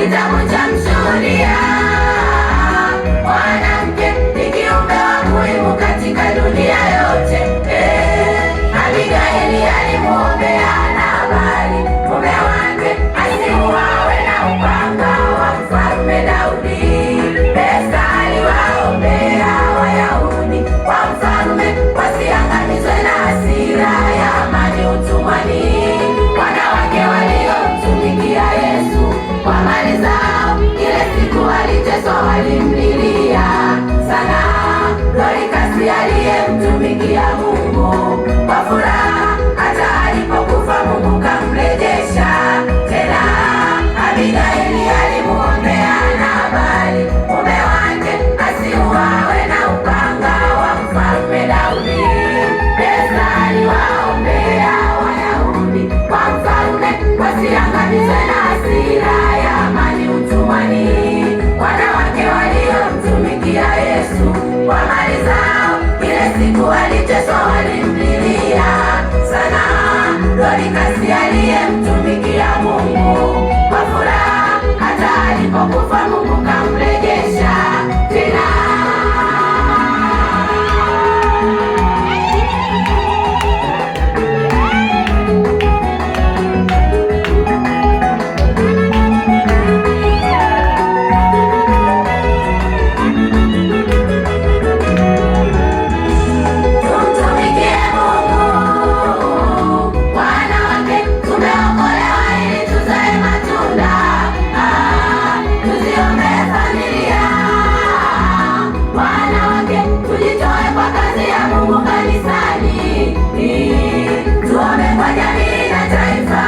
Kitabu cha Mshuhudia. Mwanamke ni kiumbe wa muhimu katika dunia yote. Abigaili alimuombea Nabali mume wake asiuawe na upanga wa mfalme Daudi. Esta aliwaombea Wayahudi kwa mfalme wasiangamizwe na hasira ya amani utumwani. Wanawake waliomtumikia Yesu kwa mali zao, ile siku aliteswa walimlilia sana. Dorikasi aliyemtumikia Mungu kwa furaha, hata alipokufa Mungu kamrejesha tena. Abigaili alimuombea Nabali mume wake asiuawe na upanga wa mfalme Daudi. Esta aliwaombea Wayahudi kwa mfalme wasiangamizwe na hasira ya amani utumwani. Wanawake waliomtumikia Yesu kwa mali zao, ile siku aliteswa walimlilia sana. Dorikasi aliyemtumikia Mungu kwa furaha, hata alipokufa Mungu kamrejesha tena. Tumtumikie Mungu, wanawake tumeokolewa ili tuzae matunda. Tuziombee familia, wanawake tujitoe kwa kazi ya Mungu kanisani, tuombe kwa jamii na taifa,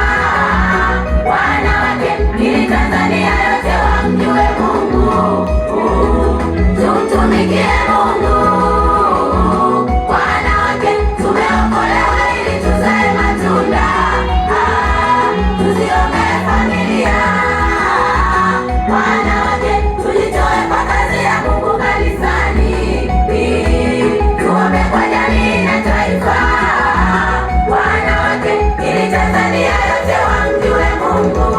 wanawake ili Tanzania yote wamjue Mungu. Tumtumikie Mungu, wanawake tumeokolewa ili tuzae matunda. Tuziombee familia, wanawake tujitoe kwa kazi ya Mungu kanisani, tuombe kwa jamii na taifa, wanawake ili Tanzania yote wamjue Mungu.